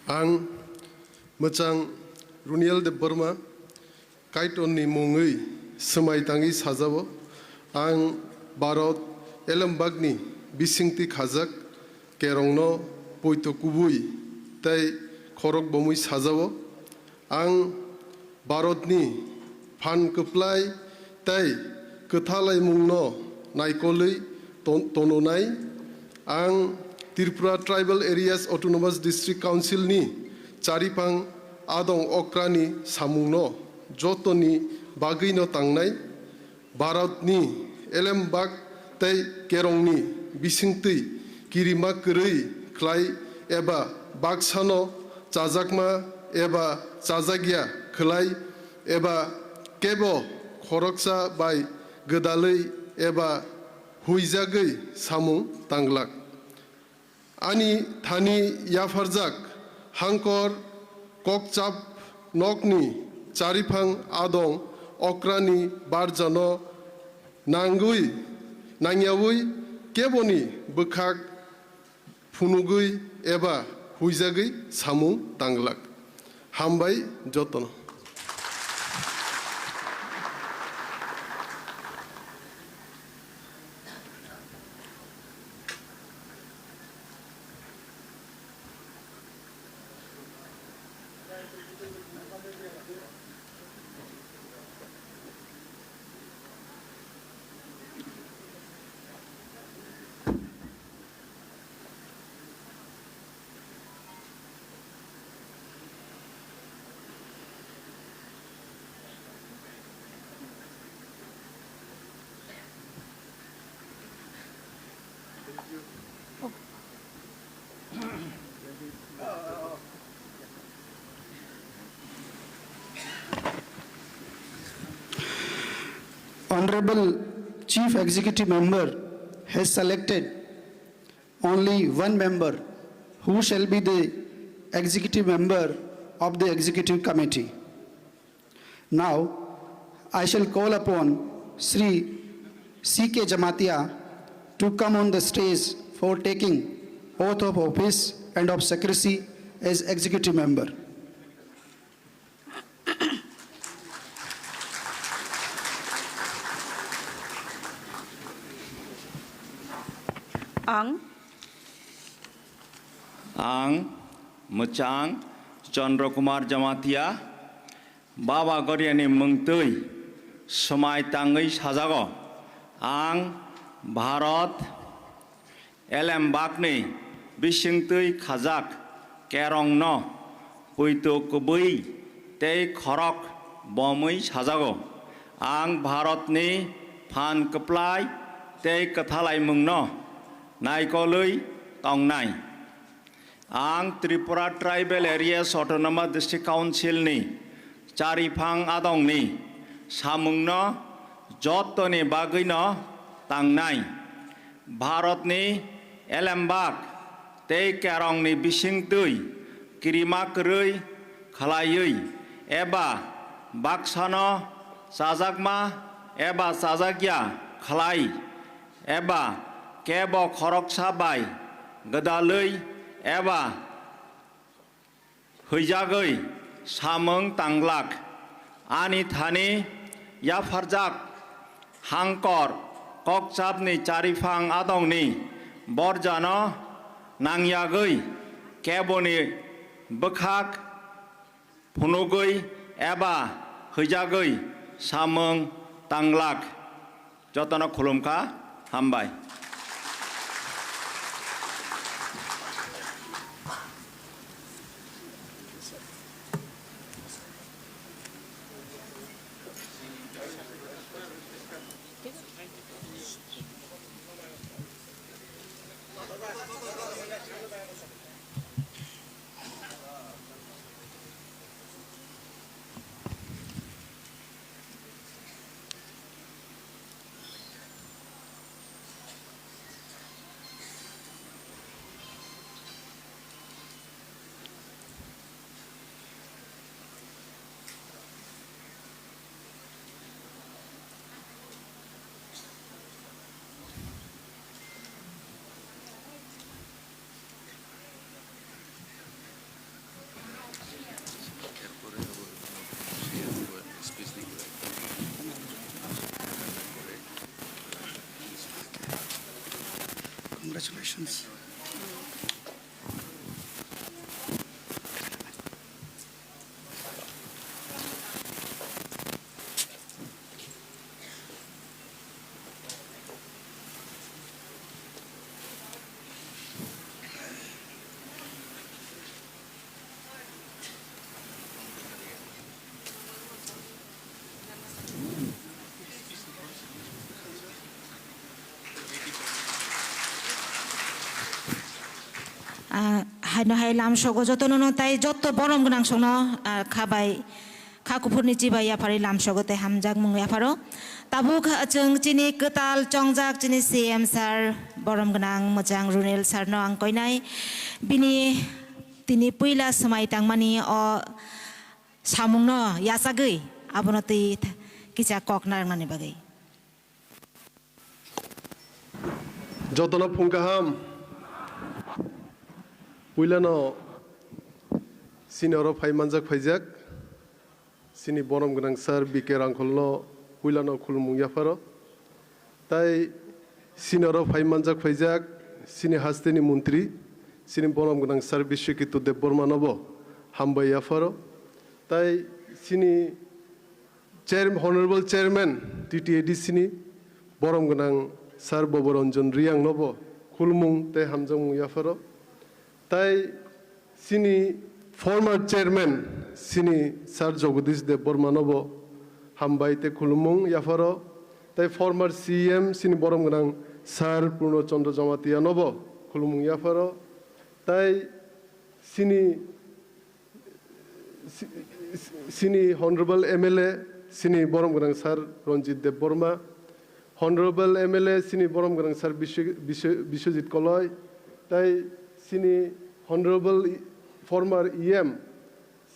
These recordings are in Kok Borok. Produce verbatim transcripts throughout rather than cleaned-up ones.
Ang mwchang Runiel Debbarma, Kaitorni mungwi swmai tangwi sajao. Ang Bharat elembakni bisingtwi khajak kerongno poito kubui tei khorok bomwi sajao. Ang Bharatni phan kwplai tei kwthalaimungno naikolwi ton-, tononai. Ang Tripura Tribal Areas Autonomous District Council ni chariphang adong okrani samungno jotoni bagwino tangnai. Bharatni elembak tei kerongni bisingtwi kirima kwrwi khlai eba baksano chajakma eba chajakya khlai eba kebo khoroksa bai gwdalwi eba huijagwi samung tanglak. Ani thani yapharjak hangkor kokchap nokni chariphang adong okrani barjano nangwi, nangyawi keboni bwkhak phunugwi eba huijagwi samung tanglak. Hambai jotono. Honorable Chief Executive Member has selected only one member who shall be the executive member of the executive committee. Now, I shall call upon Shri C K Jamatia to come on the stage for taking oath of office and of secrecy as executive member. Ang. Ang mwchang Chandra Kumar Jamatia, Baba Goriani mungtwi swmai tangwi sajago. Ang Bharat elembakni bisingtwi khajak kerongno poito kubui tei khorok bomwi sajago. Ang Bharatni phan kwplai tei kwthalaimungno naikolwi tongnai. Ang Tripura Tribal Areas Autonomous District Council ni chariphang adongni samungno jottoni bagwino tangnai. Bharatni elembak tei kerongni bisingtwi kirima kwrwi khlaiwi eba baksano chajakma eba chajakya khlai eba kebo khoroksa bai gwdalwi eba huijagwi samung tanglak. Ani thani yapharjak hangkor kokchapni chariphang adongni borjano nangyagwi keboni bwkhak phunugwi eba huijagwi samung tanglak. Jotono khulumkha, hambai. Ah, haino hai lamsogo jotono no tai jotto borom gwnang songno, ah, kha bai, kha kuphurni chibai yapharwi lamsogo tei hamjakmung yapharo. Tabuk chwng chini kwtal chongjak chini C M sir, borom gwnang mwchang Runel sir no ang koinai. Bini tini puila swmai tangmani o samungno yachagwi abono twi kisa kok narwknani bagwi. Jotono phung kaham. Puilano chini oro phai manjak phaijak chini borom gwnang sir B K Rangkholno puilano khulumung yapharo. Tai chini oro phai manjak phaijak chini hasteni montri, chini borom gwnang sir Biswaketu Debbarmanobo hambai yapharo. Tai chini Chair-, Honorable Chairman T T A D C ni borom gwnang Sir Boboranjan Riyang nobo khulumung tei hamjakmung yapharo. Tai chini former Chairman chini Sir Jagadish Debbarma nobo hambai tei khulumung yapharo. Tai former C M chini borom gwnang Sir Purno Chandra Jamatia nobo khulumung yapharo. Tai chini Si-, si-, sini Honorable M L A, sini borom gwnang Sir Ranjit Debbarma, Honorable M L A, sini borom gwnang Sir Bisw-, Bisw-, Biswajit Koloi, tai sini Honorable i-, former E M,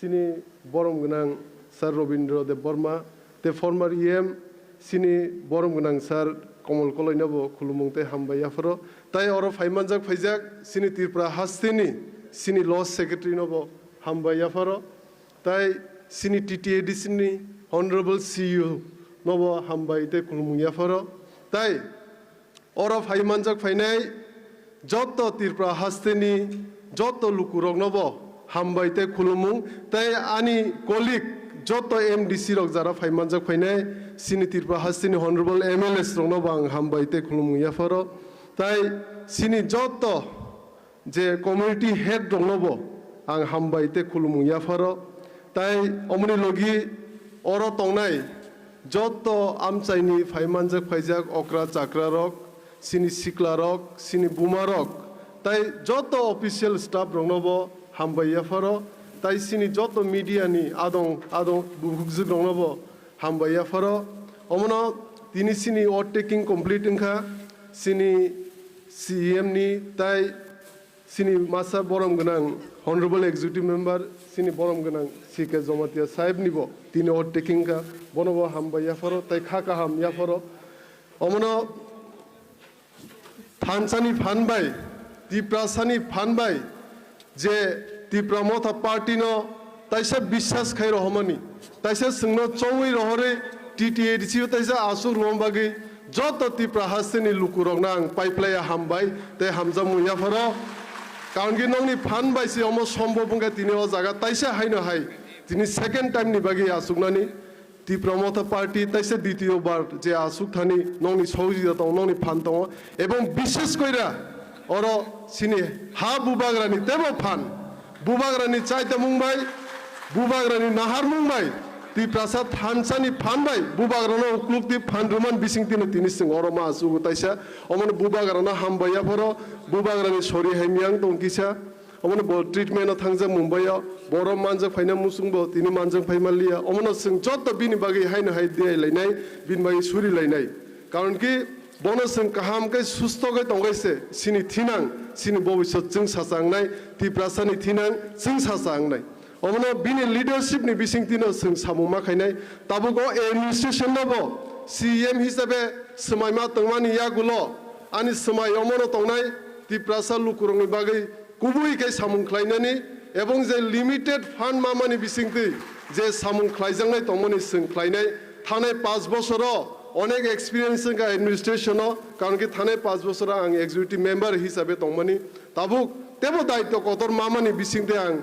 sini borom gwnang Sir Robindra Debbarma, te former E M, sini borom gwnang Sir Komol Koloi nobo khulumung tei hambai yapharo. Tai oro phai manjak phaijak sini Tripura hasteni sini Law Secretary nobo hambai yapharo. Tai sini T T A D C ni Honorable C E O nobo hambai tei khulumung yapharo. Tai oro phai manjak phainai joto Tripura hasteni joto lukuroknobo hambai tei khulumung, tei ani colleague joto M D C rok jara phai manjak phainai, sini Tripura hasteni Honorable M L As roknobo ang hambai tei khulumung yapharo, tai sini joto je community head roknobo ang hambai tei khulumung yapharo, tai omoni logi oro tongnai joto amchaini phai manjak phaijak okra chakra rok, sini sikla rok, sini buma rok, tai joto official staff roknobo hambai yapharo, tai sini joto media ni adong adong bukhukjwk roknobo hambai yapharo. Omono tini sini oath taking complete wngkha, sini C E M ni tai sini masa borom gwnang Honorable Executive Member, sini borom gwnang C K Jamatia sahib nibo tini oath taking wngkha, bonobo hambai yapharo tai kha kaham yapharo. Omono thansani phan bai, Tiprasani phan bai, je Tipra Motha Party no taisa biswas khai rohormani, taisa chwngno chongwi rohorwi T T A D C o taisa aswk rwna bagwi joto Tipra hasteni lukurokno ang paiplaiya hambai tei hamjakmung yapharo. Karon khe nokni phan bai se omo sombhob wngkha tini o jaga taisa haino hai tini second time ni bagwi achuknani. Tipra Motha Party taisa ditiyo bar je asuk thani nokni sohojogita tongo, nokni phan tongo, ebong bishes koira oro sini ha bubagrani tebo phan, bubagrani chaitamung bai, bubagrani naharmung bai, Tiprasa thansani phan bai bubagrano uklukti phan rwman bisingtino tini chwng oro ma asugo taisa, omono bubagrano hambai yapharo, bubagrani sori hai miyang tong kisa. Omono bo treatment o thangjak Mumbai o, borok manjak phaina muchung bo tini manjak phai manliya. Omono chwng joto bini bagwi haino hai diyai lainai, bini bagwi suri lainai. Karon ki bono chwng kaham khe susto khe tongkhe se chini thinang, chini bobisot chwng sacha wngnai, Tiprasa ni thinang chwng sacha wngnai. Omono bini leadership ni bisingtwi no chwng samung ma khainai. Tabuk o administration no bo C M hisabe swmai ma tongmani yagulo ani swmai omono tongnai Tiprasa lukurokni bagwi kubui khe samung khlainani ebong je limited fund mamani bisingtwi je samung khlaijaknai tongmani chwng khlainai thangnai panch bosoro Onek experience wngkha administration o, karon khe thanai panch bochor ang executive member hisabe tongmani. Tabuk tebo daityo kotor mamani bisingtwi ang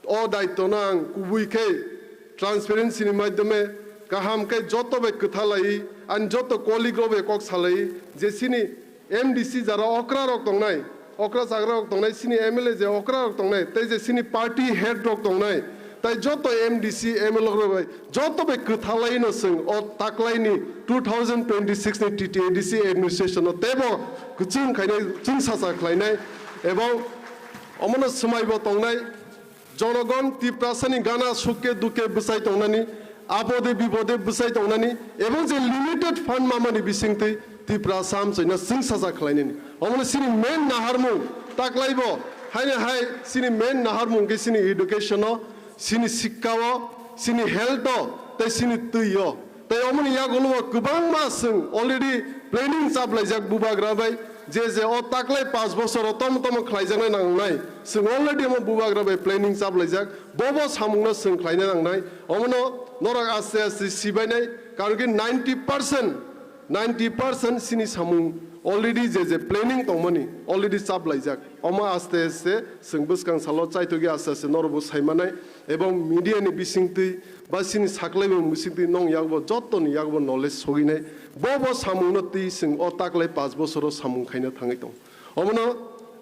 o daityo no ang kubui khe transparency ni maidhyome kaham khe joto bai kwthalai, ani joto colleague rok bai kok salai je chini M D C jara okra rok tongnai, okra chagra rok tongnai, chini M L A je okra rok tongnai, tei je chini party head rok tongnai, tai joto M D C, M L A rok bai joto bai kwthalai no chwng o taklai ni two thousand twenty-six ni T T A D C administration no tebo kwchwng khainai, chwngsacha khlainai, ebong omono swmai bo tongnai. Jonogon Tiprasani gana sukke dukke bwsai tongnani, abode bibode bwsai tongnani, ebong je limited fund mamani bisingtwi Tiprasa amchaino chwngsacha khlainani. Omono chini main naharmung, taklaibo, haino hai chini main naharmung khe chini education-o, chini sikka-o, chini health-o, tei chini twi-o. Tei omoni yagulo bo kwbangma chwng already planning chaplaijak bubagra bai, je je o taklai panch bochor o tomo tomo khlaijaknai nangnai. Chwng already omo bubagra bai planning chaplaijak. Bo bo samungno chwng khlaina nangnai. Omono norok aste aste sibainai, karon khe ninety percent, ninety percent chini samung already je je planning tongmani already chaplaijak. Omo aste aste chwng bwskang salo chaithogwi aste aste norokbo saimanai. Ebong media ni bisingtwi ba chini saklaimung bisingtwi nong yakbo jottoni yakbo knowledge soginai. Bo bo samungno twi chwng o taklai panch bochoro samung khaina thangwi tongo. Omono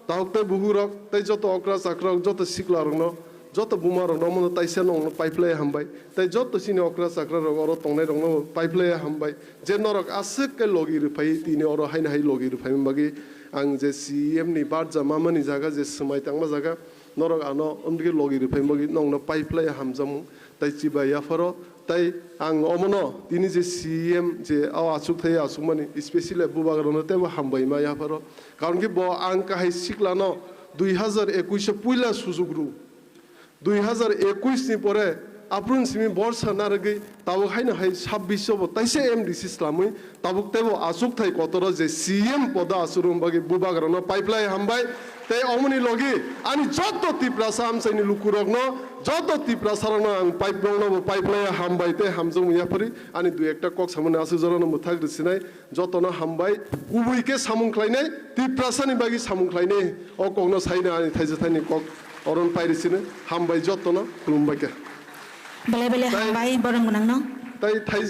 tahuk tei buhuk rok tei joto okra chakra rok, joto sikla rokno, joto buma rokno omono taisa nongno paiplai hambai. Tei joto chini okra chakra rok oro tongnai rokno paiplai hambai. Je norok aswk khe logi rwphai tini oro haino hai logi rwphaimani bagwi ang je C E M ni barja mamani jaga je swmai tangma jaga, norok ano omdigi logi rwphai bagwi nongno paiplai hamjakmung tei chibai yapharo. Tei ang omono tini je C E M je o achukthai achukmani, especially bubagrano teibo hambai ma yapharo. Karon khe bo ang kahai siklano dui hazar ekuish o puila sujuk rw, dui hazar ekuish ni pore aphuru simi borsa narwgwi tabuk haino hai sabbish o bo taisa M D C slamwi tabuk teibo achukthai kotoro je C M podo achukna bagwi bubagrano paiplai hambai. Tei omoni logi ani joto Tiprasa amchaini lukurokno, joto Tiprasarokno ang paip-, nokno bo paiplai hambai tei hamjakmung yaphari ani dui ekta kok samani aswk jorano mwthak rwsinai. Jotono hambai, kubui khe samung khlainai, Tiprasani bagwi samung khlainai, o kokno saina ani thaisa thaini kok oron pairi sino, hambai jotono, khulumbai khe. Belai belai Tai- hambai, borom gwnangno. Tai thai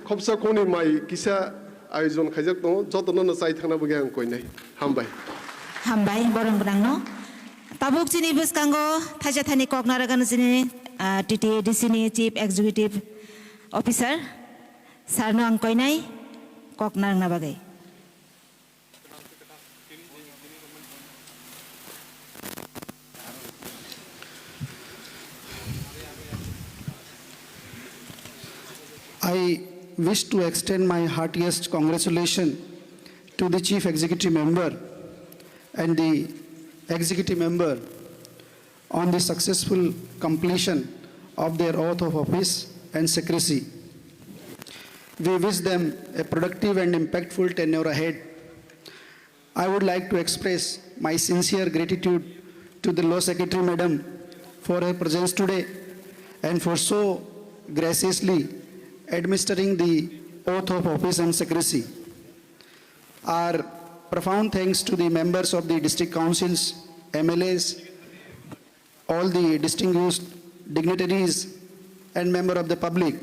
khopsa khoni mai kisa ayojon khaijak tongo, jotono no chai thangna bagwi ang koinai. Hambai. Hambai, borom gwnangno. Tabuk chini bwskango thaisa thaini kok narwgano chini, ah, T T A D C ni Chief Executive Officer. Sir no ang koinai kok narwkna bagwi. I wish to extend my heartiest congratulations to the Chief Executive Member and the Executive Member on the successful completion of their oath of office and secrecy. We wish them a productive and impactful tenure ahead. I would like to express my sincere gratitude to the Law Secretary Madam for her presence today and for so graciously administering the oath of office and secrecy. Our profound thanks to the members of the district councils, M L As, all the distinguished dignitaries and member of the public.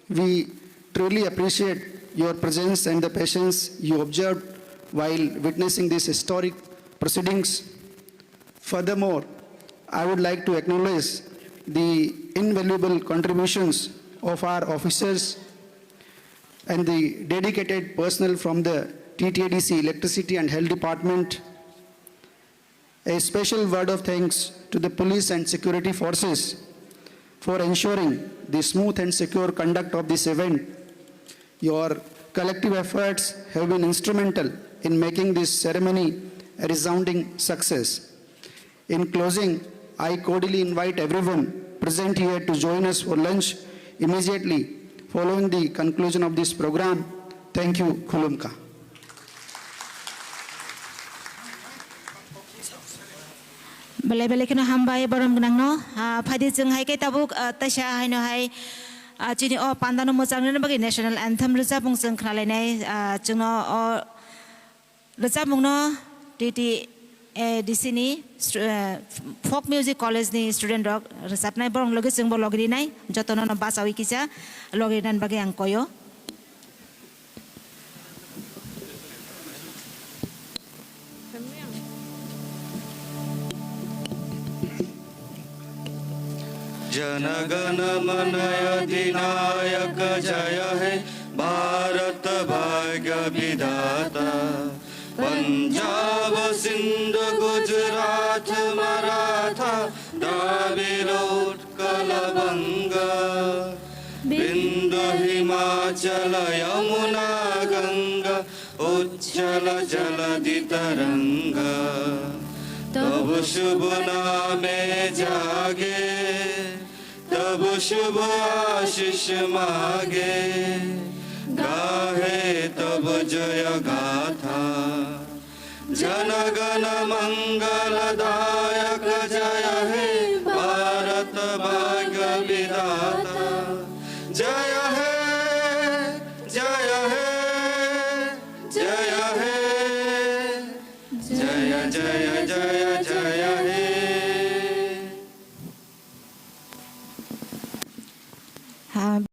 We truly appreciate your presence and the patience you observed while witnessing these historic proceedings. Furthermore, I would like to acknowledge the invaluable contributions of our officers and the dedicated personnel from the T T A D C Electricity and Health Department. A special word of thanks to the police and security forces for ensuring the smooth and secure conduct of this event. Your collective efforts have been instrumental in making this ceremony a resounding success. In closing, I cordially invite everyone present here to join us for lunch immediately following the conclusion of this program. Thank you. Khulumkha. Belai belai kheno hambai borom gwnangno. Ah, phaidi chwng hai khe tabuk, ah, taisa haino hai Ah, chini o pandano mwchang rwna bagwi national anthem rwchapmung chwng khnalainai. Ah, chwngno o rwchapmungno T T A D C ni stu-, eh, Folk Music College ni student rok rwchapnai, borok logi chwngbo logi rinai, jotono no bachawi kisa logi rinani bagwi ang koyo. जनगण मन अधिनायक जय हे भारत भाग्य विधाता। पंजाब सिंध गुजरात मराठा द्राविड़ उत्कल बंग। बिंदु हिमाचल यमुना गंगा उच्छल जलधि तरंग। तब शुभ नामे जागे तब शुभ आशीष मागे। गाहे तब जय गाथा। जनगण मंगलदायक जय हे भारत भाग्य विधाता। जय हे, जय हे, जय हे। जय जय जय